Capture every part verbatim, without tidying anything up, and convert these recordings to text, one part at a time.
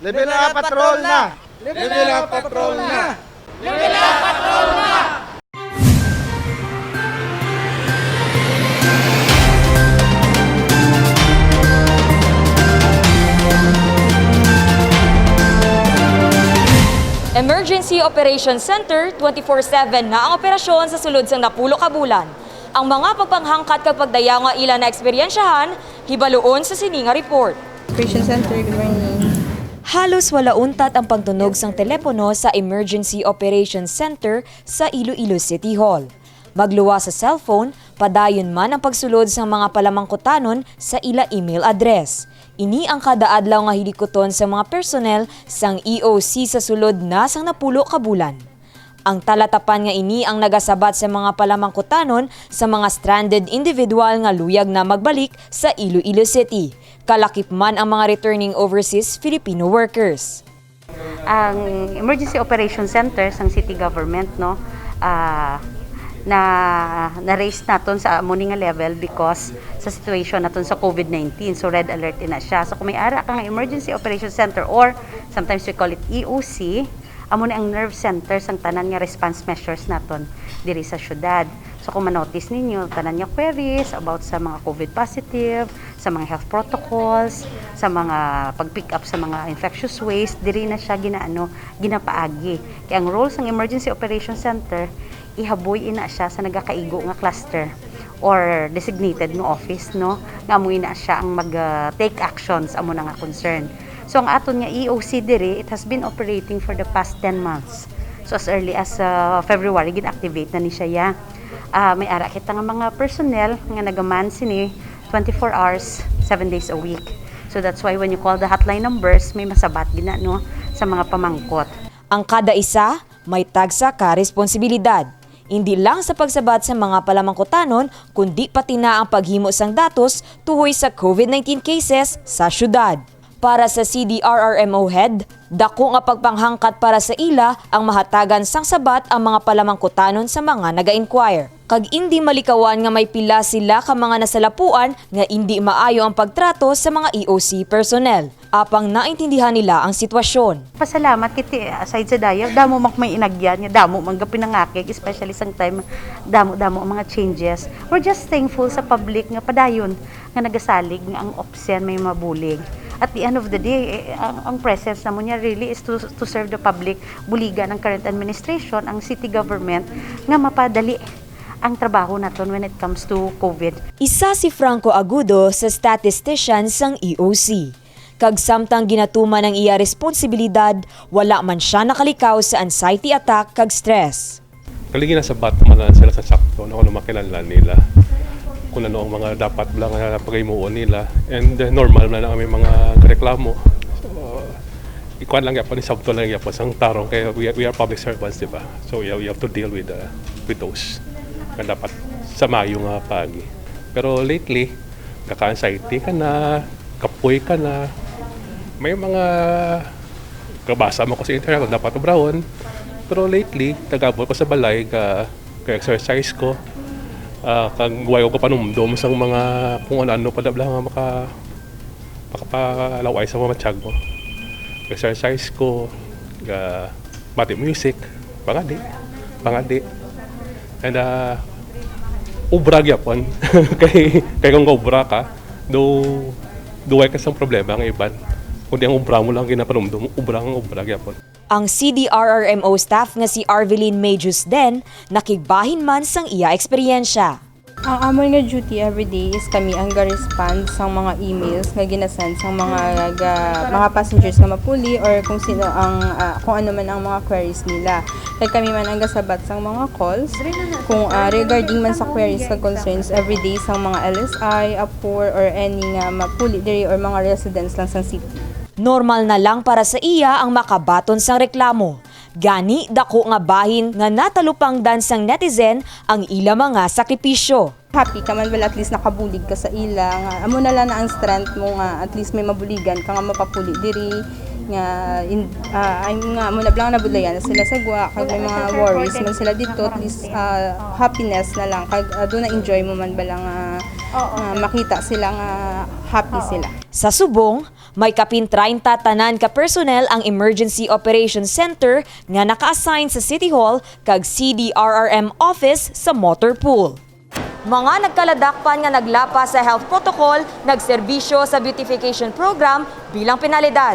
Level up, patrol na! Level up, patrol na! Emergency Operations Center, twenty-four seven na ang operasyon sa sulod sang napulo ka bulan. Ang mga pagpanghangkat kag pagdayaw nga ila naeksperyensyahan, hibaluon sa sini nga report. Operation Center, good morning. Halos wala untat ang pagtunog sang telepono sa Emergency Operations Center sa Iloilo City Hall. Magluwas sa cellphone, padayon man ang pagsulod sang mga palamangkutanon sa ila email address. Ini ang kada adlaw nga hilikuton sang mga personnel sang E O C sa sulod na sang napulo ka bulan. Ang talatapan nga ini ang nagasabat sa mga palamangkutanon sa mga stranded individual nga luyag na magbalik sa Iloilo City, kalakip man ang mga returning overseas Filipino workers. Ang Emergency Operation Center sang city government, no, ah, na na-raise naton sa amo ni nga level because sa situation naton sa COVID nineteen. So, red alert ina siya. So, kung may ara ka nga Emergency Operation Center, or sometimes we call it E O C, amo ni ang nerve center sang tanan nga response measures naton diri sa syudad. So, kung manotice ninyo, tanan nga queries about sa mga COVID positive, sa mga health protocols, sa mga pag-pick up sa mga infectious waste, diri na siya ginaano, ginapaagi. Kay ang role sang Emergency Operation Center, ihaboy ina siya sa nagakaigo nga cluster or designated nga office, no, nga amo ina siya ang mag, ah, take actions amo na nga concern. So, ang aton nga E O C diri, it has been operating for the past ten months. So, as early as, ah, February, gin-activate na ni siya, ya. Ah, may ara kita nga mga personnel nga nagaman sini twenty-four hours, seven days a week. So, that's why when you call the hotline numbers, may masabat gina, no, sa mga pamangkot. Ang kada isa may tagsa ka responsibilidad, indi lang sa pagsabat sa mga palamangkutanon, kundi pati na ang paghimo sang datos tuhoy sa COVID nineteen cases sa syudad. Para sa C D R R M O head, dako nga pagpanghangkat para sa ila ang mahatagan sang sabat ang mga palamangkutanon sa mga naga-inquire. Kag indi malikawan nga may pila sila ka mga nasalapuan nga indi maayo ang pagtrato sa mga E O C personnel, apang naintindihan nila ang sitwasyon. Pasalamat kiti, aside sa dayaw, damo man may inagyan nga damo man gapinangakig, especially sang time damo-damo ang mga changes. We're just thankful sa public nga padayon nga nagasalig nga ang OPCEN may mabulig. At the end of the day, eh, ang, ang presence namo niya really is to, to serve the public. Buligan ang current administration, ang city government, nga mapadali ang trabaho naton when it comes to COVID. Isa si Franco Agudo sa statistician sang E O C. Kag samtang ginatuman ang iya responsibilidad, wala man siya nakalikaw sa anxiety attack kag stress. Kali ginasabat naman na sila sa sakto na kung ano makinahanglan nila, kung ano ang mga dapat lang nga paghimuon nila. And, uh, normal na lang may mga reklamo. So, ikuan lang gyapon, isabton lang gyapon sang tarong kay we, we are public servants, di ba? So we have, we have to deal with, uh, with those nga dapat sa mayo nga paagi. Pero lately, kaka-anxiety ka na, kapoy ka na, may mga kabasa mo ko sa internet kung dapat obrahon. Pero lately, nag-abot ko sa balay, ka, ka-exercise ko. Ah, kag way ko kapanumdom sang mga kung ano-ano pa dabla nga maka, makapalaway sa mga matsyag mo. Exercise ko, ga, mati music, pangadi, pangadi. And, ah, ubra gyapon. kay, kay kung obra ka, do, duway ka sang problema ang iban. Kundi ang obra mo lang ginapanumdom, obra ang obra gyapon. Ang C D R R M O staff nga si Arvelin May Jusden nakigbahin man sang iya eksperyensya. Ang amon nga duty everyday is kami ang ga-respond sang mga emails nga ginasend sang mga ga, mga passengers nga mapuli or kung sino ang, ah, kung ano man ang mga queries nila. Kay kami man ang gasabat sang mga calls kung, ah, regarding man sa queries kag concerns everyday sang mga L S I, APOR, or any nga mapuli diri or mga residents lang sang city. Normal na lang para sa iya ang makabaton sang reklamo. Gani, dako nga bahin nga natalupangdan sang netizen ang ila mga sakripisyo. Happy ka man, well, at least nakabulig ka sa ila. Nga, amo na lang na ang strength mo nga at least may mabuligan ka nga mapapuli diri. Nga, in, ah, ay, nga, amo na lang nabudlayan na sila sa gwa, kag may mga worries man sila dito, at least, ah, happiness na lang. Kag, ah, doon na-enjoy mo man bala nga, nga makita sila nga happy sila. Sa subong, May kapin treinta tanan ka personnel ang Emergency Operations Center nga naka-assign sa City Hall kag C D R R M office sa Motor Pool. Mga nagkaladakpan nga naglapas sa health protocol nagserbisyo sa beautification program bilang penalidad.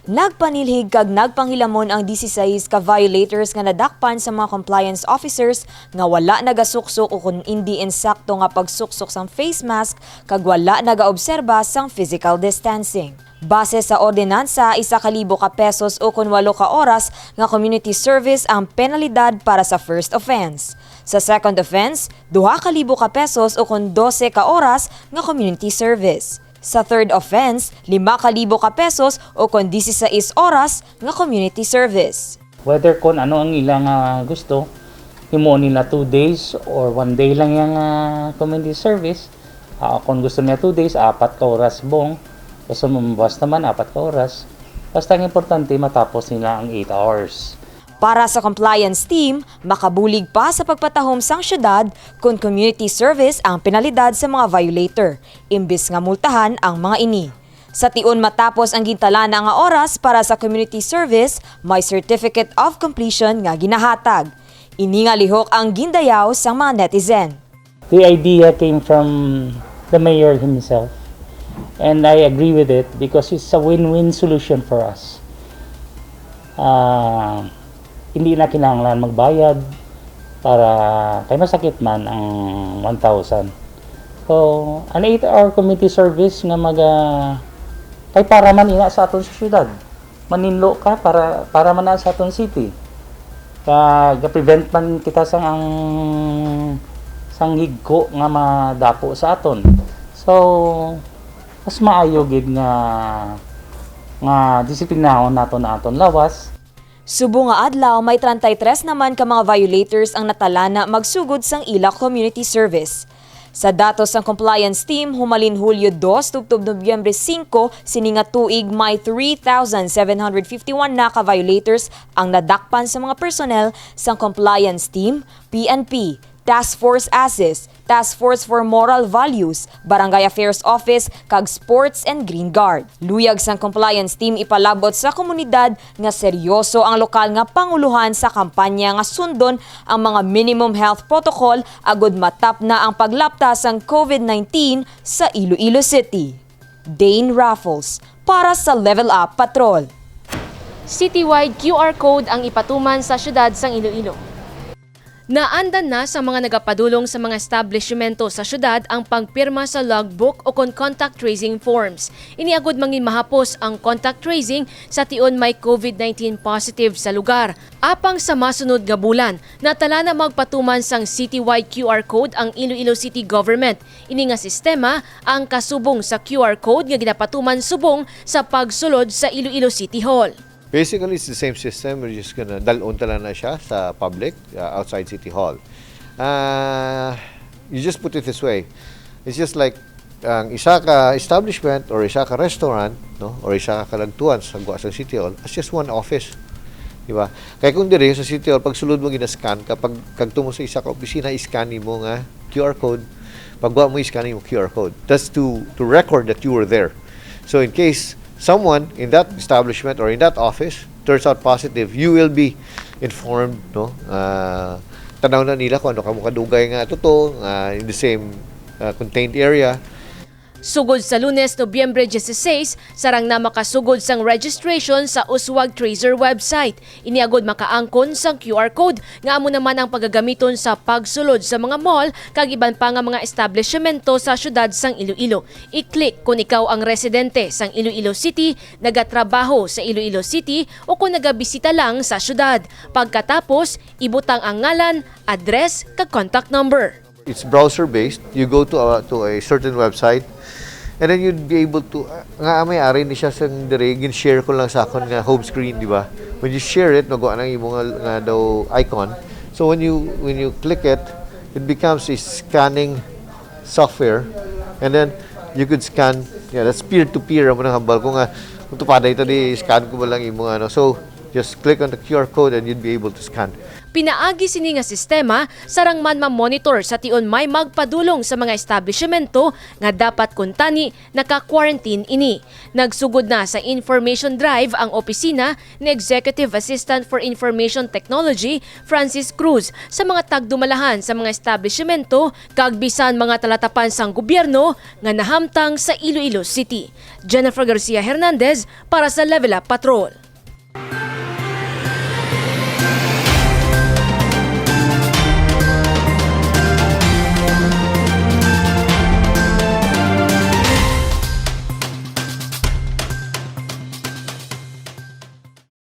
Nagpanilhig kag nagpanghilamon ang disisais ka violators nga nadakpan sa mga compliance officers nga wala nagasuksok o kon indi insakto nga pagsuksok sang face mask kag wala nagaobserba sang physical distancing. Base sa ordinansa, isa ka libo ka pesos o kon walo ka oras nga community service ang penalidad para sa first offense. Sa second offense, duha ka libo ka pesos o kon dose ka oras nga community service. Sa third offense, lima ka libo ka pesos o kon disisais oras nga community service. Whether kon ano ang ila nga gusto, himuon nila two days or one day lang yang, ah, community service. Ah, kon gusto niya two days, apat ka oras bong. Basta mamawas naman, apat ka oras. Basta ang importante, matapos nila ang eight hours. Para sa compliance team, makabulig pa sa pagpatahom sang syudad kon community service ang penalidad sa mga violator, imbis nga multahan ang mga ini. Sa tion matapos ang gintalana nga oras para sa community service, may certificate of completion nga ginahatag. Ini nga lihok ang gindayaw sang mga netizen. The idea came from the mayor himself. And I agree with it because it's a win-win solution for us. Ah, hindi na kinahanglan magbayad para kay masakit man ang one thousand. So, an eight-hour community service nga maga kay para man ina sa aton sa syudad. Maninlo ka para, para man na sa aton city. Ka, ga-prevent man kita sang ang, sang higko nga madapo sa aton. So, mas maayo gid nga, nga disiplinahon naton ang aton lawas. Subong nga adlaw, may treinta y tres naman ka mga violators ang natalana magsugod sang ila community service. Sa datos sang compliance team, humalin Hulyo dos tubtob Nobyembre singko sini nga tuig, may three thousand seven hundred fifty-one na ka violators ang nadakpan sa mga personnel sang compliance team, P N P, Task Force ASIS, Task Force for Moral Values, Barangay Affairs Office, kag Sports and Green Guard. Luyag sang compliance team ipalabot sa komunidad nga seryoso ang lokal nga pangulohan sa kampanya nga sundon ang mga minimum health protocol agud matapna ang paglapta sang COVID nineteen sa Iloilo City. Dane Raffles para sa Level Up Patrol. Citywide Q R code ang ipatuman sa siyudad sang Iloilo. Naandan na sa mga nagapadulong sa mga establishmento sa siyudad ang pagpirma sa logbook o kon contact tracing forms. Ini agud mangin mahapos ang contact tracing sa tion may COVID nineteen positive sa lugar. Apang sa masunod nga bulan, natala na magpatuman sang citywide Q R code ang Iloilo City Government. Ini nga sistema ang kasubong sa Q R code nga ginapatuman subong sa pagsulod sa Iloilo City Hall. Basically, it's the same system. We're just gonna dal-on tala na siya sa public, uh, outside City Hall. Uh, you just put it this way. It's just like ang isa ka establishment or isa ka restaurant, no, or isa ka kalagtuan sa gwa sa City Hall, it's just one office. Di ba? Kay kung diri sa City Hall, pag sulod mo, gina-scan ka, pag kagto mo sa isa ka opisina, i-scan nimo nga Q R code. Pag wa mo, i-scan nimo Q R code. That's to, to record that you were there. So in case someone in that establishment or in that office turns out positive, you will be informed, no? Ah, tanaw na nila kung ano kamo kadugay nga tuto, nga in the same, ah, contained area. Sugod sa Lunes, Nobyembre dieciséis, sarang na makasugod sang registration sa Uswag Tracer website. Ini agud makaangkon sang Q R code nga amo naman ang pagagamiton sa pagsulod sa mga mall kag iban pa nga mga establishmento sa siyudad sang Iloilo. I-click kon ikaw ang residente sang Iloilo City, nagatrabaho sa Iloilo City, o kon nagabisita lang sa siyudad. Pagkatapos, ibutang ang ngalan, address, kag contact number. It's browser-based. You go to a, to a certain website, and then you'd be able to, uh, nga may ari ni siya sang diri, gin-share ko lang sa akon nga home screen, di ba? When you share it, magwa nang imo nga, nga daw icon. So when you, when you click it, it becomes a scanning software, and then you could scan, yeah, that's peer-to-peer, amo nang hambal ko nga, kung tupaday ta di, scan ko ba lang imo nga, ano. So, Just click on the Q R code and you'd be able to scan. Pinaagi sini nga sistema, sarang man ma-monitor sa tion may magpadulong sa mga establishmento nga dapat kuntani naka-quarantine ini. Nagsugod na sa information drive ang opisina ni Executive Assistant for Information Technology, Francis Cruz, sa mga tagdumalahan sa mga establishmento kag bisan mga talatapan sang gobyerno nga nahamtang sa Iloilo City. Jennifer Garcia Hernandez para sa Level Up Patrol.